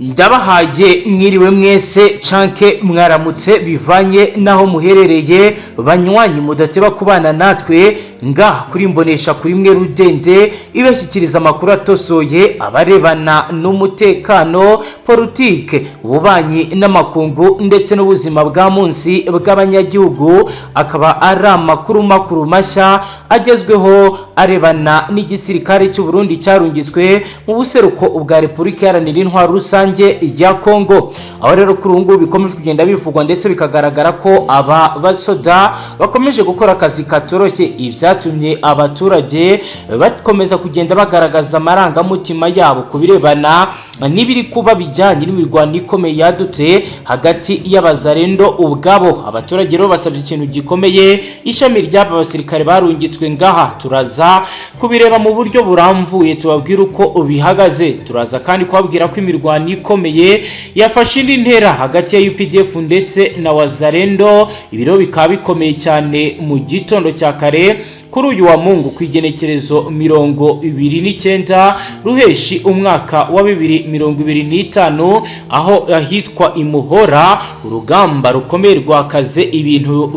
Ndabahaye mwiriwe mwese canke mwaramutse, bivanye n'aho muherereye. Banywanyi mudateba kubana natwe ngaha kuri Mbonesha kuri mwe rudende ibashyikiriza amakuru atosoye abarebana n'umutekano, politike, ububanyi n'amakungu ndetse n'ubuzima bwa munsi bw'abanyagihugu, akaba ari amakuru makuru mashya agezweho arebana n'igisirikare cy'u Burundi cyarungitswe mu buseruko bwa Repubulika Iharanira Intwaro Rusange ya Kongo, aho rero kuri ubu ngubu bikomeje kugenda bivugwa ndetse bikagaragara ko aba basoda bakomeje gukora akazi katoroshye, ibyatumye abaturage bakomeza kugenda bagaragaza amarangamutima yabo ku birebana n'ibiri kuba bijyanye n'imirwano ikomeye yadutse hagati y'abazarendo ubwabo. Abaturage rero basabye ikintu gikomeye ishami ry'aba basirikare barungitswe ngaha. Turaza kubireba mu buryo burambuye, tubabwira uko bihagaze. Turaza kandi kubabwira ko imirwano ikomeye yafashe indi ntera hagati ya UPDF ndetse na Wazarendo. Ibiro bikaba bikomeye cyane mu gitondo cya kare kuri uyu wa Mungu, ku igenekerezo 29 Ruheshi umwaka wa 2025, aho ahitwa Imuhora urugamba rukomeye rwakaze. Ibintu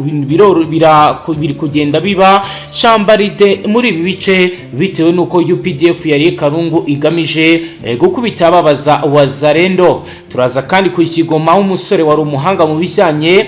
biri kugenda biba shambaride muri ibi bice bitewe n'uko UPDF yariye karungu igamije gukubita ababaza Wazarendo. Turaza kandi ku Kigoma, umusore wari umuhanga mu bijyanye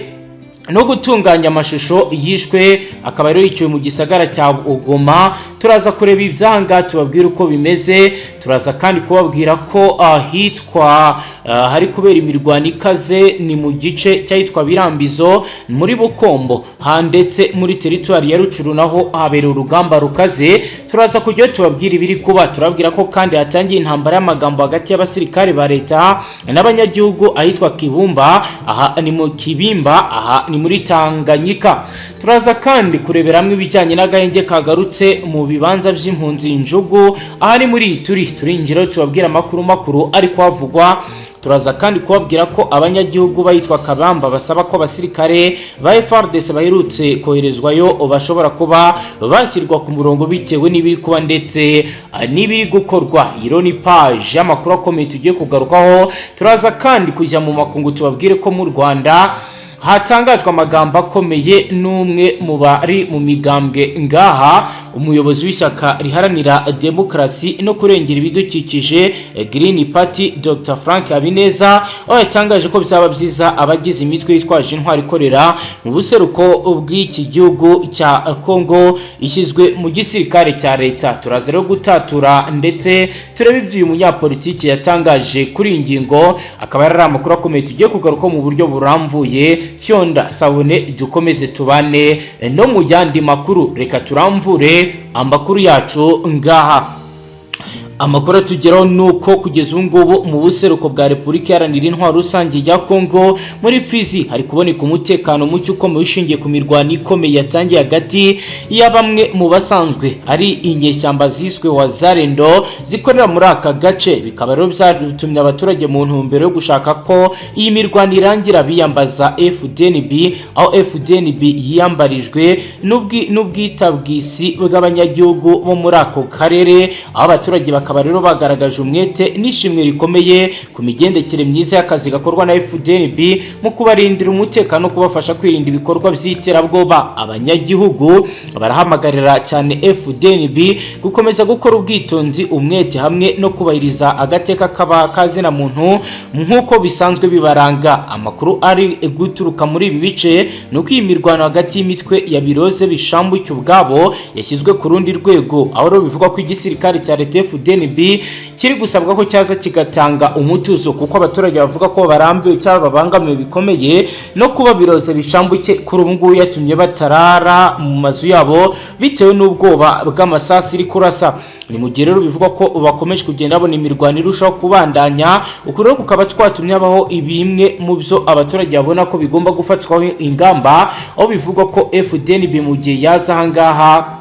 no gutunganya amashusho yishwe, akaba rero yiciwe mu gisagara cya Goma. Turaza kureba ibyanga, tubabwira uko bimeze. Turaza kandi kubabwira ko ahitwa hari kubera imirwano ikaze ni mu gice cy'ahitwa Birambizo muri Bukombo ha ndetse muri teritwari ya Rucuru, naho habereye urugamba rukaze. Turaza kujya tubabwira ibiri kuba. Turabwira ko kandi hatangiye intambara y'amagambo hagati y'abasirikare ba leta n'abanyagihugu ahitwa Kibumba, aha ni mu Kibimba, aha ni muri Tanganyika. Turaza kandi kurebera hamwe ibijyanye n'agahenge kagarutse mu bibanza by'impunzi Njugu, aha ni muri turi turinjira tubabwira amakuru makuru ari kuhavugwa. Turaza kandi kubabwira ko abanyagihugu bayitwa Kabamba basaba ko abasirikare ba FARDC baherutse koherezwayo bashobora kuba bashyirwa ku murongo bitewe n'ibiri kuba ndetse n'ibiri gukorwa. Iro ni page y'amakuru akomeye tugiye kugarukaho. Turaza kandi kujya mu makungu, tubabwire ko mu Rwanda hatangajwe amagambo akomeye n'umwe mu bari mu migambwe ngaha, umuyobozi w'ishyaka riharanira demokarasi no kurengera ibidukikije, Green Party, Dr Frank Habineza, aho yatangaje ko byaba byiza abagize imitwe yitwaje intwari ikorera mu buseruko bw'iki gihugu cya Congo ishyizwe mu gisirikare cya leta. Turaza rero gutatura ndetse turebe ibyo uyu munyapolitiki yatangaje kuri iyi ngingo, akaba yari amakuru akomeye tugiye kugaruka mu buryo burambuye. Fyonda sabone, dukomeze tubane no mu yandi makuru. Reka turamvure amakuru yacu ngaha. Amakuru atugeraho ni uko kugeza ubu ngubu mu buseruko bwa Repubulika Iharanira Intwaro Rusange ya Kongo, muri Fizi, hari kuboneka umutekano muke ukomeye ushingiye ku mirwano ikomeye yatangiye hagati ya bamwe mu basanzwe ari inyeshyamba ziswe Wazarendo zikorera muri aka gace. Bikaba rero byatumye abaturage, mu ntumbero yo gushaka ko iyi mirwano irangira, biyambaza FDNB, aho FDNB yiyambarijwe n'ubwitabwisi bw'abanyagihugu bo muri ako karere, aho abaturage bakaba rero bagaragaje umwete n'ishimwe rikomeye ku migendekere myiza y'akazi gakorwa na FDNB mu kubarindira umutekano no kubafasha kwirinda ibikorwa by'iterabwoba. Abanyagihugu barahamagarira cyane FDNB gukomeza gukora ubwitonzi, umwete hamwe no kubahiriza agateka kaba kazina muntu nk'uko bisanzwe bibaranga. Amakuru ari guturuka muri ibi bice ni uko iyi mirwano hagati y'imitwe ya biroze bishambuke ubwabo yashyizwe ku rundi rwego, aho rero bivugwa ko igisirikare cya leta FDNB kiri gusabwa ko cyaza kigatanga umutuzo, kuko abaturage bavuga ko barambiwe cyangwa babangamiwe bikomeye no kuba biroze bishambuke kuri ubu ngubu yatumye batarara mu mazu yabo bitewe n'ubwoba bw'amasasu iri kurasa. Ni mu gihe rero bivugwa ko bakomeje kugenda babona imirwano irushaho kubandanya. Uku rero kukaba twatumye habaho bimwe mu byo abaturage babona ko bigomba gufatwaho ingamba, aho bivugwa ko FDNB mu gihe yaza ahangaha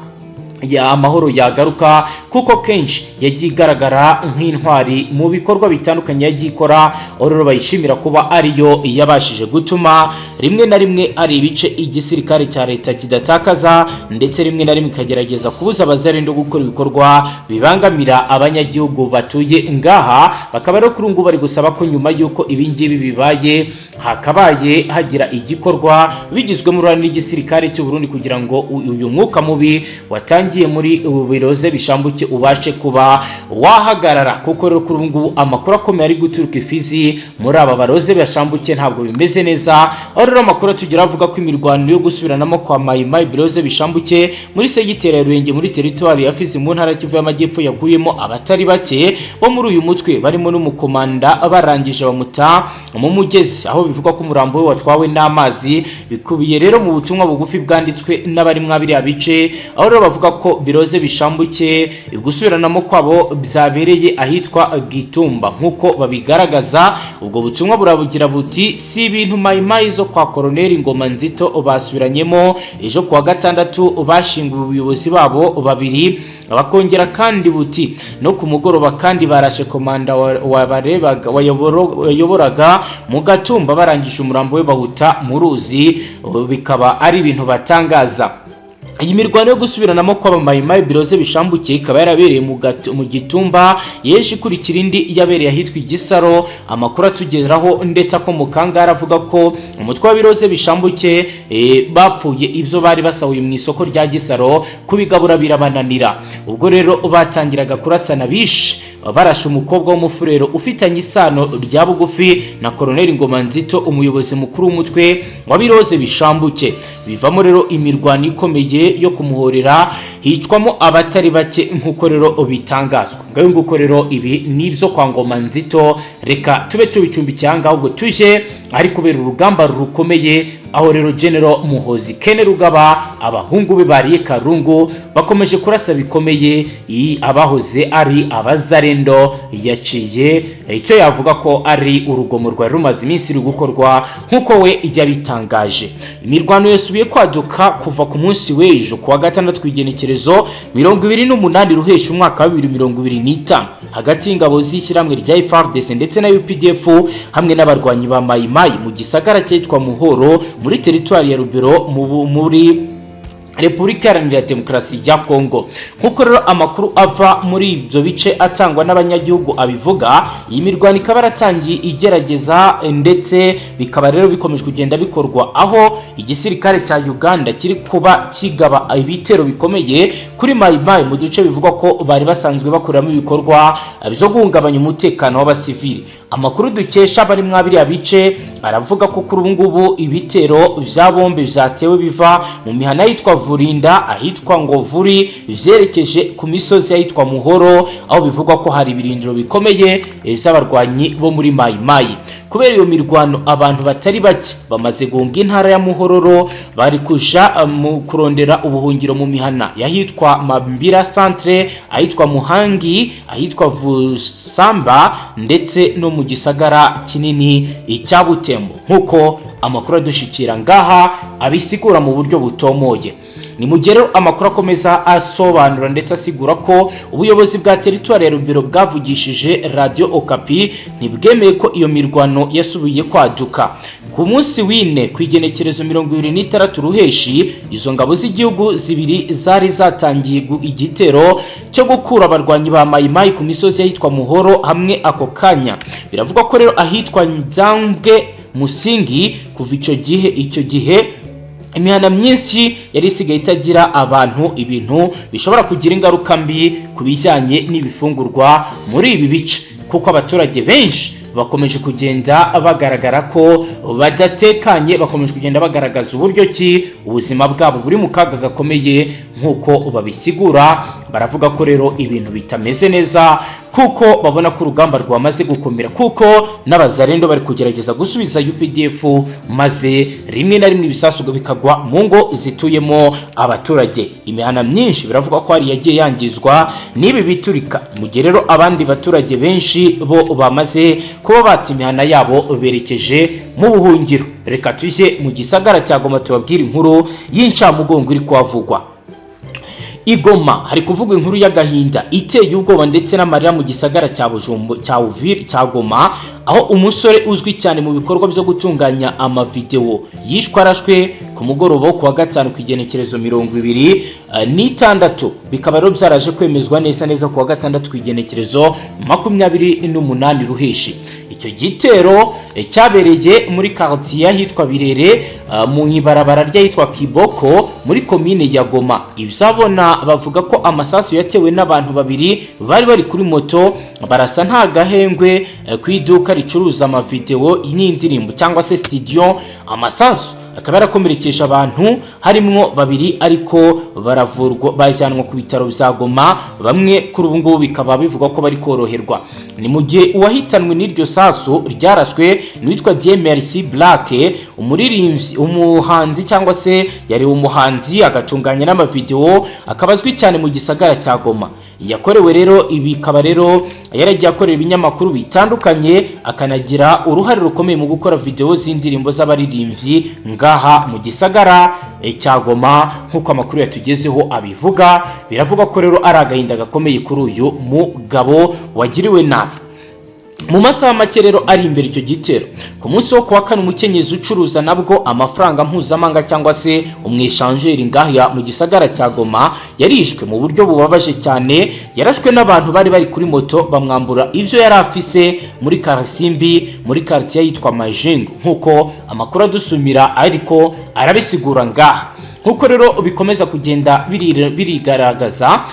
ya amahoro yagaruka, kuko kenshi Yagiye igaragara nk'intwari mu bikorwa bitandukanye yagiye ikora, aho rero bayishimira kuba ariyo yabashije gutuma rimwe na rimwe ari ibice igisirikare cya leta kidatakaza, ndetse rimwe na rimwe ikagerageza kubuza Abazarendo gukora ibikorwa bibangamira abanyagihugu batuye ngaha. Bakaba rero kuri ubu ngubu bari gusaba ko nyuma y'uko ibingibi bibaye, hakabaye hagira igikorwa bigizwemo uruhare n'igisirikare cy'u Burundi, kugira ngo uyu mwuka mubi watangiye muri ubu biroze bishambuke ubashe kuba wahagarara. Kuko rero kuri ubu ngubu amakuru akomeye ari guturuka iFizi muri aba baroze bashambuke ntabwo bimeze neza, aho rero amakuru atugera avuga ko imirwano yo gusubiranamo kwa Mayimayi Biroze Bishambuke muri segiteri ya Rurenge, muri teritwari ya Fizi, mu ntara ya Kivu y'Amajyepfo, yakuyemo abatari bake bo muri uyu mutwe, barimo n'umukomanda, barangije bamuta mu mugezi, aho bivugwa ko umurambo we watwawe n'amazi. Bikubiye rero mu butumwa bugufi bwanditswe n'abari mwa biriya bice, aho rero bavuga ko Biroze Bishambuke gusubiranamo kwabo byabereye ahitwa Gitumba, nk'uko babigaragaza. Ubwo butumwa burabugira buti: "Si ibintu, Mayimayi zo kwa Koroneli Ngoma Nzito basubiranyemo ejo kuwa gatandatu, bashinguye ubuyobozi babo babiri." Bakongera kandi buti: "No ku mugoroba kandi barashe komanda wayoboraga mu Gatumba, barangije umurambo we bawuta mu ruzi." Bikaba ari ibintu batangaza. Iyi mirwano yo gusubiranamo kw'Abamayimayi Biroze Bishambuke ikaba yarabereye mu Gitumba, yeje ikurikira indi yabereye ahitwa Igisaro. Amakuru atugeraho ndetse akomoka ngaha avuga ko umutwe wa Biroze Bishambuke bapfuye ibyo bari basahuye mu isoko rya Gisaro kubigabura birabananira. Ubwo rero batangiraga kurasana, bishe barashe umukobwa w'umufurero ufitanye isano rya bugufi na Koroneli Ngoma Nzito, umuyobozi mukuru w'umutwe wa Biroze Bishambuke. Bivamo rero imirwano ikomeye yo kumuhorera, hicwamo abatari bake, nk'uko rero bitangazwa. Ngayo nguko rero, ibi ni ibyo kwa Ngoma Nzito. Reka tube tubicumbikiye aha ngaha, ahubwo tujye ari kubera urugamba rukomeye, aho rero General Muhozi Kainerugaba, abahungu be bariye karungu, bakomeje kurasa bikomeye abahoze ari Abazarendo. Yaciye icyo yavuga ko ari urugomo rwari rumaze iminsi ruri gukorwa, nk'uko we yabitangaje. Imirwano yasubiye kwaduka kuva ku munsi w'ejo kuwa gatandatu, ku igenekerezo 28 Ruheshi, umwaka wa 2025, hagati y'ingabo z'ishyirahamwe rya FARDC ndetse na UPDF hamwe n'abarwanyi ba Mayimayi mu gisagara cyitwa Muhoro, muri teritwari ya Rubero, muri Repubulika Iharanira Demokarasi ya Kongo. Nk'uko rero amakuru ava muri ibyo bice atangwa n'abanyagihugu abivuga, iyi mirwano ikaba yaratangiye igerageza, ndetse bikaba rero bikomeje kugenda bikorwa, aho igisirikare cya Uganda kiri kuba kigaba ibitero bikomeye kuri Mayimayi mu duce bivugwa ko bari basanzwe bakoreramo ibikorwa byo guhungabanya umutekano w'abasivili. Amakuru dukesha bari mwa biriya bice aravuga ko kuri ubu ngubu ibitero bya bombe byatewe biva mu mihana yitwa Vurinda, ahitwa Ngovuri, vyerekeje ku misozi ahitwa Muhoro, aho bivugwa ko hari ibirindiro bikomeye by'abarwanyi bo muri Mayimayi. Kubera iyo mirwano, abantu batari bake bamaze guhunga intara ya Muhororo, bari kuja mu kurondera ubuhungiro mu mihana yahitwa Mambira Centre, ahitwa Muhangi, ahitwa Vusamba, ndetse no mu gisagara kinini icya Butembo, nk'uko amakuru adushikira ngaha abisigura mu buryo butomoye. Ni mu gihe rero amakuru akomeza asobanura ndetse asigura ko ubuyobozi bwa teritwari ya Rubero bwavugishije Radio Okapi ntibwemeye ko iyo mirwano yasubiye kwaduka. Ku munsi w'ine, ku igenekerezo 26 Ruheshi, izo ngabo z'igihugu zibiri zari zatangiye igitero cyo gukura abarwanyi ba Mayimayi ku misozi y'ahitwa Muhoro hamwe ako kanya. Biravugwa ko rero ahitwa Byambwe Musingi, kuva icyo gihe imihanda myinshi yari isigaye itagira abantu, ibintu bishobora kugira ingaruka mbi ku bijyanye n'ibifungurwa muri ibi bice, kuko abaturage benshi bakomeje kugenda bagaragara ko badatekanye, bakomeje kugenda bagaragaza uburyo ki ubuzima bwabo buri mu kaga gakomeye. Nk'uko babisigura, baravuga ko rero ibintu bitameze neza, kuko babona ko urugamba rwamaze gukomera, kuko n'Abazarendo bari kugerageza gusubiza UPDF, maze rimwe na rimwe ibisasu bikagwa mu ngo zituyemo abaturage. Imihana myinshi biravuga ko hari yagiye yangizwa n'ibi biturika, mu gihe rero abandi baturage benshi bo bamaze kuba bata imihana yabo berekeje mu buhungiro. Reka tujye mu gisagara cya Goma tubabwire inkuru y'incamugongo iri kuhavugwa. I Goma hari kuvugwa inkuru y'agahinda iteye ubwoba ndetse n'amarira mu gisagara cya Bujumbu, cya Uvira, cya Goma, aho umusore uzwi cyane mu bikorwa byo gutunganya amavidewo yishwe arashwe ku mugoroba wo kuwa gatanu ku igenekerezo 26, bikaba rero byaraje kwemezwa neza neza kuwa gatandatu ku igenekerezo 28 Ruheshi. Icyo gitero cyabereye muri quartier ahitwa Birere, mu ibarabara ry'ahitwa Kiboko muri komine ya Goma. Ibyabona bavuga ko amasasu yatewe n'abantu babiri bari bari kuri moto, barasa nta gahengwe ku iduka ricuruza amavidewo n'indirimbo cyangwa se studio. Amasasu akaba yarakomerekeje abantu, harimwo babiri ariko baravurwa, bajyanwa ku bitaro bya Goma. Bamwe kuri ubu ngubu bikaba bivugwa ko bari koroherwa. Ni mu gihe uwahitanwe n'iryo sasu ryarashwe n'uwitwa DMRC Black, umuririmbyi, umuhanzi, cyangwa se yari umuhanzi agatunganya n'amavidewo, akaba azwi cyane mu gisagara cya Goma. Yakorewe rero ibi, bikaba rero yaragiye akorera ibinyamakuru bitandukanye, akanagira uruhare rukomeye mu gukora videwo z'indirimbo z'abaririmbyi ngaha mu gisagara cya Goma, nk'uko amakuru yatugezeho abivuga. Biravuga ko rero ari agahinda gakomeye kuri uyu mugabo wagiriwe nabi. Mu masaha make rero ari imbere icyo gitero, ku munsi wo kuwa kane, umukenyezi ucuruza nabwo amafaranga mpuzamahanga cyangwa se umwishanjeri ngaha mu gisagara cya Goma yarishwe mu buryo bubabaje cyane. Yarashwe n'abantu bari bari kuri moto, bamwambura ivyo yari afise muri Karasimbi, muri quartier yitwa Majingo, nk'uko amakuru adusumira ariko arabisigura ngaha. Nk'uko rero bikomeza kugenda birigaragaza,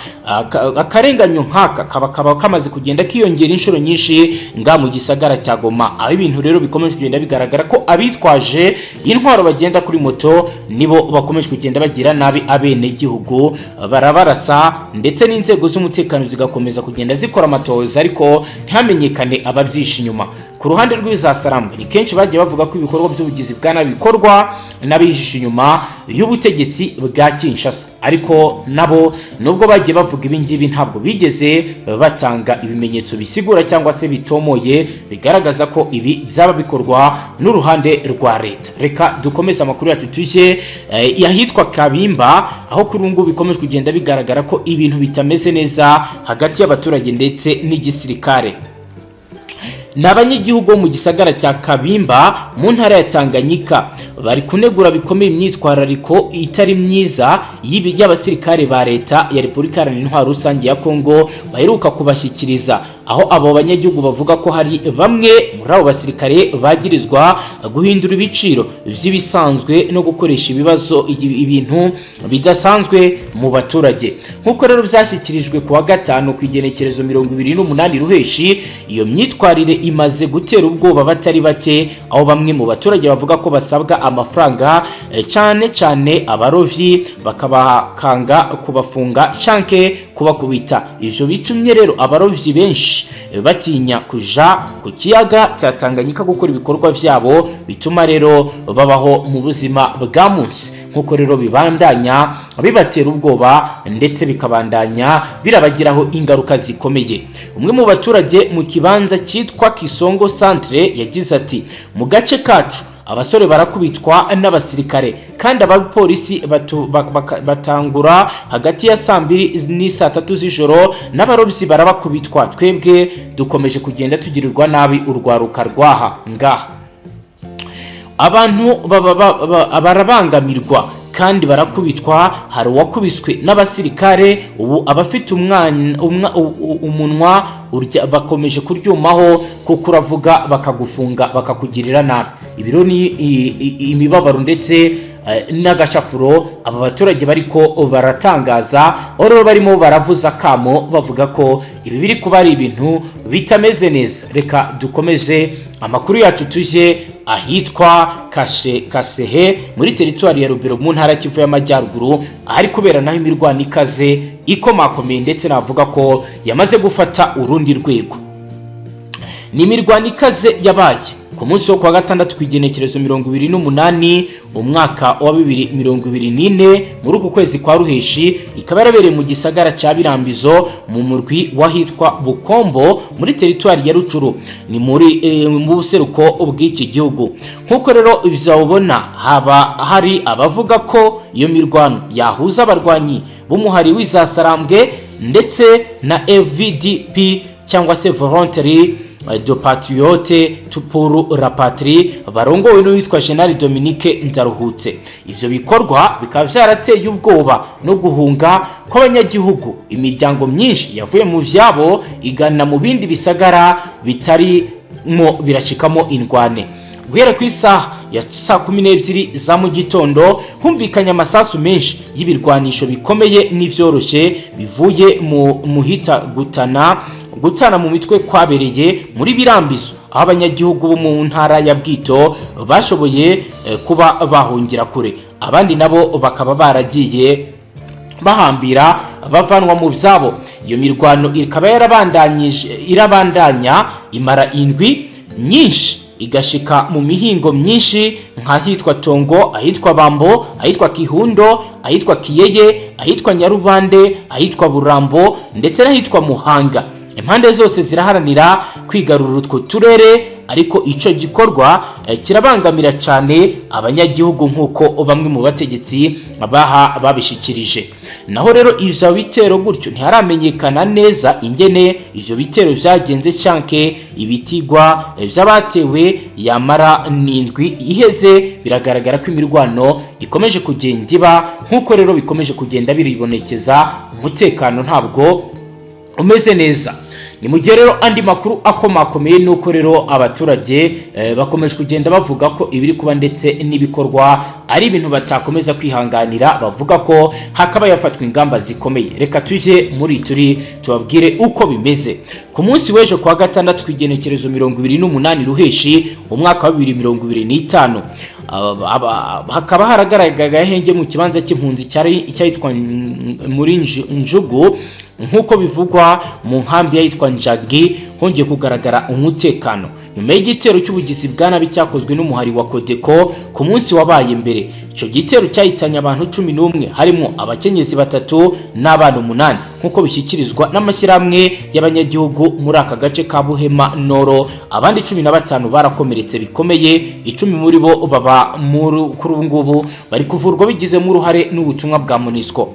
akarenganyo nk'aka kaba kamaze kugenda kiyongera inshuro nyinshi nga mu gisagara cya Goma, aho ibintu rero bikomeje kugenda bigaragara ko abitwaje intwaro bagenda kuri moto nibo bakomeje kugenda bagira nabi abenegihugu, barabarasa, ndetse n'inzego z'umutekano zigakomeza kugenda zikora amatohoza ariko ntihamenyekane ababyishe inyuma. Ku ruhande rw'izasarambwe, ni kenshi bagiye bavuga ko ibikorwa by'ubugizi bwa nabi bikorwa n'abihishe inyuma y'ubutegetsi bwa Kinshasa, ariko nabo nubwo bagiye bavuga ibi ngibi, ntabwo bigeze batanga ibimenyetso bisigura cyangwa se bitomoye bigaragaza ko ibi byaba bikorwa n'uruhande rwa leta. Reka dukomeze amakuru yacu, tujye ahitwa Kabimba, aho kuri ubu ngubu bikomeje kugenda bigaragara ko ibintu bitameze neza hagati y'abaturage ndetse n'igisirikare. Ni abanyagihugu bo mu gisagara cya Kabimba mu ntara ya Tanganyika bari kunegura bikomeye imyitwarariko itari myiza y'abasirikare ba leta ya Repubulika Iharanira Intwaro Rusange ya Kongo baheruka kubashyikiriza, aho abo banyagihugu bavuga ko hari bamwe muri abo basirikare bagirizwa guhindura ibiciro by'ibisanzwe no gukoresha ibibazo ibintu bidasanzwe mu baturage. Nk'uko rero byashyikirijwe ku wa gatanu ku igenekerezo 28 Ruheshi, iyo myitwarire imaze gutera ubwoba batari bake, aho bamwe mu baturage bavuga ko basabwa amafaranga, cyane cyane abarovyi, bakabakanga kubafunga canke kubakubita. Ivyo bitumye rero abarovyi benshi batinya kuja ku kiyaga cya Tanganyika gukora ibikorwa vyabo, bituma rero babaho mu buzima bwa munsi, nk'uko rero bibandanya bibatera ubwoba ndetse bikabandanya birabagiraho ingaruka zikomeye. Umwe mu baturage mu kibanza cyitwa Kisongo Centre yagize ati: "Mu gace kacu abasore barakubitwa n'abasirikare, kandi abapolisi batangura hagati ya saa 2 n'isaa 3 z'ijoro, n'abarobyi barabakubitwa. Twebwe dukomeje kugenda tugirirwa nabi, urwaruka rwaha ngaha." Abantu barabangamirwa kandi barakubitwa. Hari uwakubiswe n'abasirikare, ubu abafite umunwa bakomeje kuryumaho, kuko uravuga bakagufunga, bakakugirira nabi. Ibiro ni imibabaro ndetse n'agashafuro aba baturage bariko baratangaza, aho rero barimo baravuza akamo bavuga ko ibi biri kuba ari ibintu bitameze neza. Reka dukomeze amakuru yacu, tujye ahitwa Kashe Kasehe muri teritwari ya Rubero mu ntara Kivu y'Amajyaruguru, ahari kubera naho imirwano ikaze ikomakomeye, ndetse navuga ko yamaze gufata urundi rwego. Ni imirwano ikaze yabaye Ku munsi wo kuwa gatandatu, ku igenekerezo 28, umwaka wa 2024, muri uku kwezi kwa Ruheshi, ikaba yarabereye mu gisagara cya Birambizo, mu murwi w'ahitwa Bukombo, muri teritwari ya Rucuru, ni muri mu buseruko bw'iki gihugu. Nk'uko rero bizawubona, haba hari abavuga ko iyo mirwano yahuza abarwanyi b'umuhari w'Izasarambwe ndetse na FVDP, cyangwa se Volontaire de Patriote pour la Patrie, barongowe n'uwitwa General Dominique Ndaruhutse. Ivyo bikorwa bikaba vyarateye ubwoba no guhunga kw'abanyagihugu. Imiryango myinshi yavuye mu vyabo igana mu bindi bisagara bitarimo birashikamo indwane. Guhera ku isaha ya saa 12 za mu gitondo, humvikanye amasasu menshi y'ibirwanisho bikomeye n'ivyoroshye bivuye mu muhita gutana mu mitwe kwabereye muri Birambizo, aho abanyagihugu bo mu ntara ya Bwito bashoboye kuba bahungira kure, abandi nabo bakaba baragiye bahambira bavanwa mu byabo. Iyo mirwano ikaba yarabandanyije, irabandanya imara indwi nyinshi, igashika mu mihingo myinshi nk'ahitwa Tongo, ahitwa Bambo, ahitwa Kihundo, ahitwa Kiyeye, ahitwa Nyarubande, ahitwa Burambo ndetse n'ahitwa Muhanga. Impande zose ziraharanira kwigarurira utwo turere, ariko ico gikorwa kirabangamira cyane abanyagihugu, nk'uko bamwe mu bategetsi baha babishikirije. Naho rero ivyo bitero gutyo, ntiharamenyekana neza ingene ivyo bitero vyagenze canke ibitigwa vy'abatewe. Yamara n'indwi iheze, biragaragara ko imirwano ikomeje kugenda iba. Nk'uko rero bikomeje kugenda biribonekeza, umutekano ntabwo umeze neza. Ni mu gihe rero andi makuru akomakomeye ni uko rero abaturage bakomeje kugenda bavuga ko ibiri kuba ndetse n'ibikorwa ari ibintu batakomeza kwihanganira. Bavuga ko hakaba yafatwa ingamba zikomeye. Reka tujye muri turi tubabwire uko bimeze. Ku munsi w'ejo kuwa gatandatu, ku igenekerezo 28 Ruheshi, umwaka wa 2025, hakaba haragaragaye agahenge mu kibanza cy'impunzi cyari icyahitwa muri Njugu. Nk'uko bivugwa, mu nkambi y'ahitwa Njagi hongeye kugaragara umutekano nyuma y'igitero cy'ubugizi bwa nabi cyakozwe n'umuhari wa Kodeko ku munsi wabaye mbere. Icyo gitero cyahitanye abantu 11, harimo abakenyezi batatu n'abana umunani, nk'uko bishyikirizwa n'amashyirahamwe y'abanyagihugu muri aka gace ka Buhema Noro. Abandi 15 barakomeretse bikomeye, 10 muri bo baba kuri ubu ngubu bari kuvurwa bigizemo uruhare n'ubutumwa bwa MONUSCO.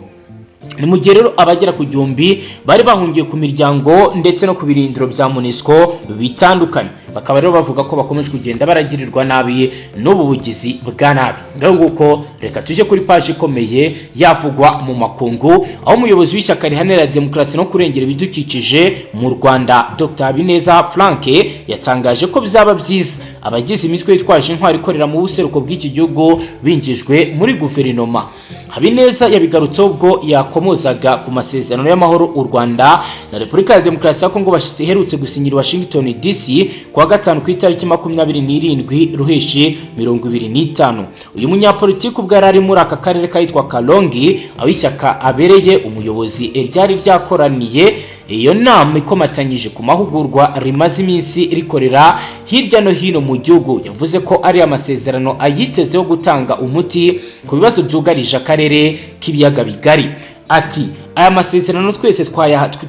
Ni mu gihe rero abagera ku 1000 bari bahungiye ku miryango ndetse no ku birindiro bya MONUSCO bitandukanye, bakaba rero bavuga ko bakomeje kugenda baragirirwa nabi n'ubu bugizi bwa nabi. Ngaho nguko, reka tujye kuri paji ikomeye yavugwa mu makungu, aho umuyobozi w'ishyaka riharanira demokarasi no kurengera ibidukikije mu Rwanda, Dr Habineza Frank, yatangaje ko byaba byiza abagize imitwe yitwaje intwaro ikorera mu buseruko bw'iki gihugu binjijwe muri guverinoma. Habineza yabigarutseho ubwo yakomozaga ku masezerano y'amahoro u Rwanda na Repubulika ya Demokarasi ya Kongo baherutse gusinyira Washington DC kuwa gatanu, ku itariki 27 Ruheshi 2025. Uyu munyapolitiki, ubwo yari ari muri aka karere kahitwa Karongi, aho ishyaka abereye umuyobozi ryari ryakoraniye iyo nama ikomatanyije ku mahugurwa rimaze iminsi rikorera hirya no hino mu gihugu, yavuze ko ari amasezerano ayitezeho gutanga umuti ku bibazo byugarije akarere k'ibiyaga bigari. Ati: "Aya masezerano twese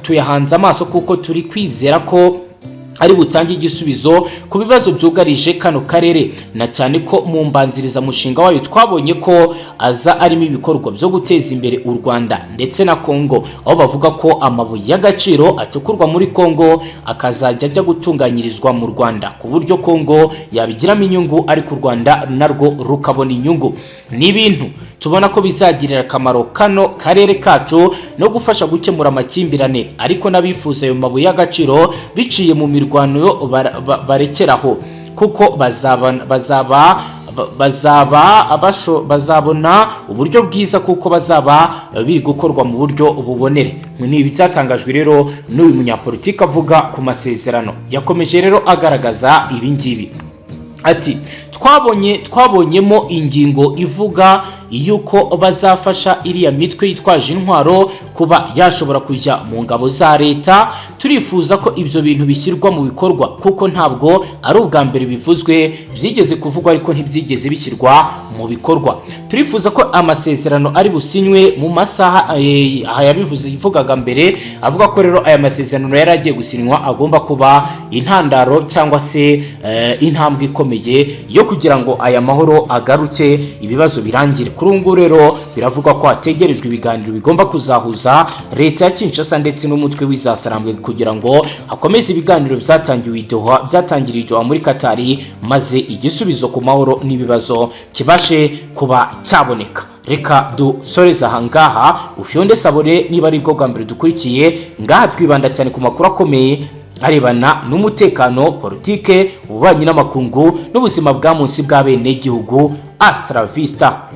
tuyahanze amaso, kuko turi kwizera ko ari butange igisubizo ku bibazo byugarije kano karere, na cyane ko mu mbanzirizamushinga wayo twabonye ko aza arimo ibikorwa byo guteza imbere u Rwanda ndetse na Kongo, aho bavuga ko amabuye y'agaciro acukurwa muri Kongo akazajya ajya gutunganyirizwa mu Rwanda, ku buryo Kongo yabigiramo inyungu ariko u Rwanda narwo rukabona inyungu. Ni ibintu tubona ko bizagirira akamaro kano karere kacu no gufasha gukemura amakimbirane, ariko n'abifuza ayo mabuye y'agaciro biciye mu mirwano barekeraho, kuko bazabona uburyo bwiza, kuko bazaba biri gukorwa mu buryo bubonere." Ni ibi byatangajwe rero n'uyu munyapolitiki avuga ku masezerano. Yakomeje rero agaragaza ibi ngibi, ati: Twabonyemo ingingo ivuga yuko bazafasha iriya mitwe yitwaje intwaro. kuba yashobora kujya mu ngabo za leta. Turifuza ko ibyo bintu bishyirwa mu bikorwa, kuko ntabwo ari ubwa mbere bivuzwe, byigeze kuvugwa ariko ntibyigeze bishyirwa mu bikorwa. Turifuza ko amasezerano ari businywe mu masaha aha yabivuze, ivugaga mbere avuga ko rero aya masezerano yari agiye gusinywa agomba kuba intandaro cyangwa se intambwe ikomeye yo kugira ngo aya mahoro agaruke, ibibazo birangire. Kuri ubu ngubu rero biravugwa ko hategerejwe ibiganiro bigomba kuzahuza leta ya Kinshasa ndetse n'umutwe w'Izasarambwe, kugira ngo hakomeze ibiganiro byatangiwe i Doha, byatangiriye i Doha muri Katari, maze igisubizo ku mahoro n'ibibazo kibashe kuba cyaboneka. Reka dusoreze aha ngaha. Ufyonde s'abonner niba ari bwo bwa mbere dukurikiye ngaha. Twibanda cyane ku makuru akomeye arebana n'umutekano, politike, ububanyi n'amakungu n'ubuzima bwa munsi bw'abenegihugu. Hasta la vista.